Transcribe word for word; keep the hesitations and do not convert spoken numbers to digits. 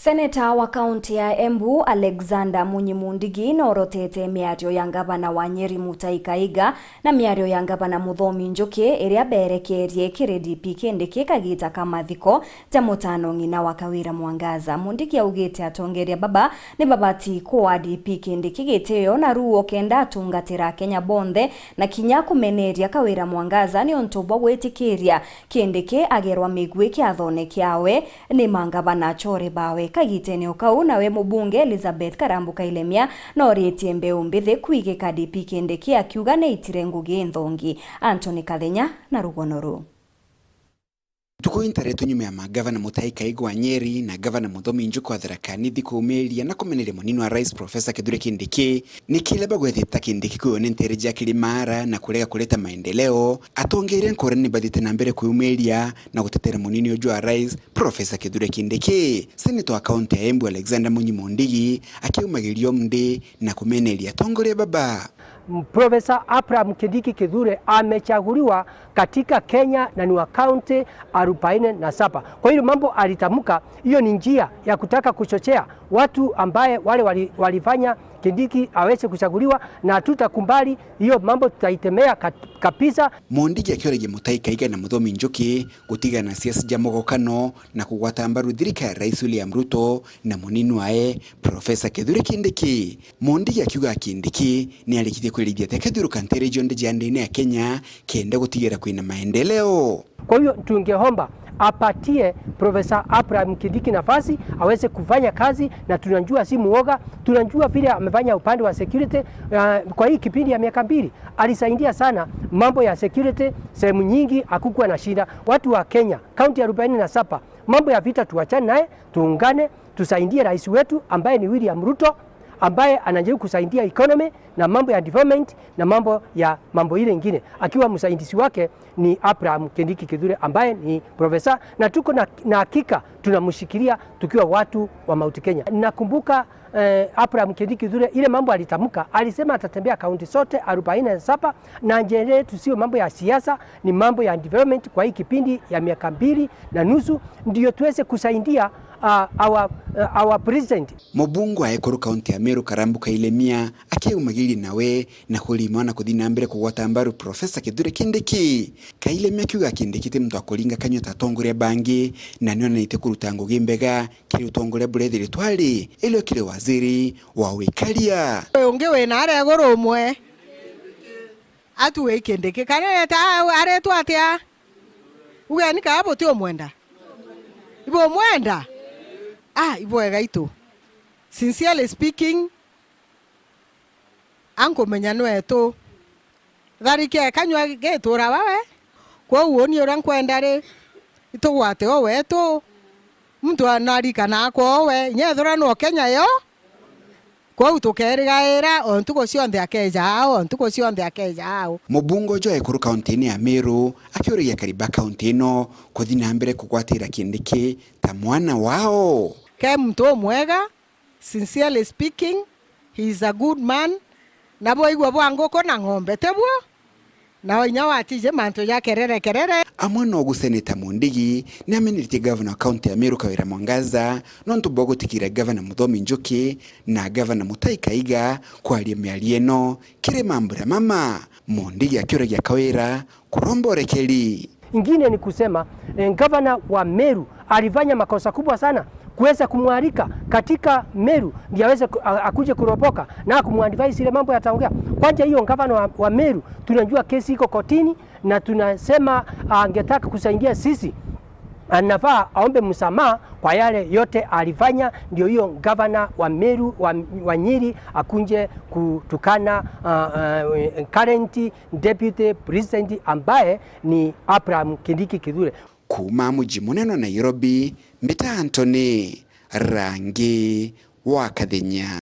Seneta wa kaunti ya Embu, Alexander Munyi Mundigi, norotete miario ya ngavana wa Nyeri, Mutahi Kahiga, na miario ya ngavana Muthomi Njuki, iria berekerie kiri D P Kindiki kagita ka mathiko ja mutano ng'ina wa Kawira Mwangaza. Mundigi augite atongeria baba ni babati kua D P Kindiki gitio na ruo kenda atungatira Akenya bonthe, na kinya kumeneria Kawira Mwangaza ni untu bwa gwitikiria Kindiki agerwa migwi kiathone kiawe ni mangavana achore bawe. Kagitene o kau, nawe mubunge Elizabeth Karambu Kailemia noritie mbeu mbithi kwigika D P Kindiki akiuga neitire ngugi nthongi. Anthony Kathenya na rugono ruu. Ntuku intaretwe nyuma ya magavana Mutahi Kahiga wa Nyeri na gavana Muthomi Njuki wa Tharaka Nithi kuumiria na kumeneria munini wa rais Professor Kithure Kindiki, ni kiria bagwetete ta Kindiki kwiyona nteere ja kiri maara na kurega kureta maendeleo. Atongeria nkore ni bathiite na mbere kwiumiria na gutetera munini uju wa rais Professor Kithure Kindiki. Seneta wa kaunti ya Embu Alexander Munyi Mundigi akiumagiria umndi na kumeneria atongoria baba. Professor Abraham Kindiki Kithure amechaguliwa katika Kenya na ni wa kaunti arobaini na saba. Kwa hiyo mambo alitamka, hiyo ni njia ya kutaka kuchochea watu ambaye wale wali-, walifanya Kindiki aweze kuchaguliwa, na tutakumbali hiyo mambo, tutaitemea kat-, kabisa. Mundigi akiuragia Mutahi Kahiga na Muthomi Njuki gutigana na siasa ja mugokano na kugwata mbaru thirikari ya Rais William Ruto na munini wae Professor Kithure Kindiki. Mundigi akiuga Kindiki ni arikithie kwirithia te kethiuruka nteere cionthe cia ndene ya Kenya kenda gutigira kwina maendeleo. Kwa hiyo tungeomba apatie Professor Abraham Kindiki nafasi aweze kufanya kazi, na tunajua si muoga, tunajua vile amefanya upande wa security. Uh, kwa hii kipindi ya miaka mbili alisaidia sana mambo ya security, sehemu nyingi hakukuwa na shida. Watu wa Kenya, kaunti arobaini na saba, mambo ya vita tuachane naye, tuungane, tusaidie rais wetu ambaye ni William Ruto, ambaye anajaribu kusaidia economy na mambo ya development na mambo ya, mambo ile ingine, akiwa msaidizi wake ni Abraham Kindiki Kithure ambaye ni profesa, na tuko na, na hakika tunamshikilia tukiwa watu wa Mount Kenya. Nakumbuka, eh, Abraham Kindiki Kithure, ile mambo alitamka, alisema atatembea kaunti zote arobaini na saba, na ajenda yetu sio mambo ya siasa, ni mambo ya development kwa hii kipindi ya miaka mbili na nusu, ndio tuweze kusaidia, uh, our, uh, our president. Mubunge wa ekuru kaunti ya Meru Karambu Kailemia akiumagiria nawe na kurima na kuthi na mbere kugwata mbaru Professor Kithure Kindiki. Kailemia akiuga Kindiki ti muntu wa kuringa kanyua ta atongoria bangi, na ni onanitie kuruta ngugi mbega kiri utongoria buria ethiritwe ari, irio kiri waziri wa wikaria. Uyu ungi wi na aria iguru umwe, atu wi Kindiki, kana eta aretwa atia? Ugeni kaa buti umwenda? Ibumwenda? Ah, ibwega itu. Sincerely speaking, ankumenya nwetu. Tharike kanyua gitura wawe. Kwou uni uria nkwenda ri, itugwate o wetu. Muntu anarikana akwa o we, inya ethira no Kenya yo. Kwou tukerigaira o ntuku cionthe akeja ao, o ntuku cionthe akeja ao. Mubunge uju wa ekuru kaunti-ini ya Meru akiuragia akari ba kaunti ino kuthi na mbere kugwatira Kindiki ta mwana wao. Ke muntu umwega, sincerely speaking, he is a good man. Nabo igua bwa nguku na ng'ombe, tibuo? Nao inya watije mantu ja kerere kerere. Amwe nogu Seneta Mundigi ni ameneretie gavana wa kaunti ya Meru Kawira Mwangaza nontu bwa gutikira gavana Muthomi Njuki na gavana Mutahi Kahiga kwaria miario ino kiri mambura mama. Mundigi akiuragia Kawira kuromba urekeri. Ingine ni kusema, eh, gavana wa Meru alifanya makosa kubwa sana kuweza kumwalika katika Meru ndio aweze ku-, a-, akuje kuropoka na kumuadvise ile mambo yataongea. Kwanza hiyo gavana wa, wa Meru tunajua kesi iko kotini na tunasema, ah, angetaka kusaidia sisi, anafaa aombe msamaha kwa yale yote alifanya, ndio hiyo gavana wa Meru, wa, wa Nyeri akunje kutukana, ah, ah, current deputy president ambaye ni Abraham Kindiki Kithure. Kuuma muji munene wa Nairobi, mbita Anthony Rangi wa Kathenya.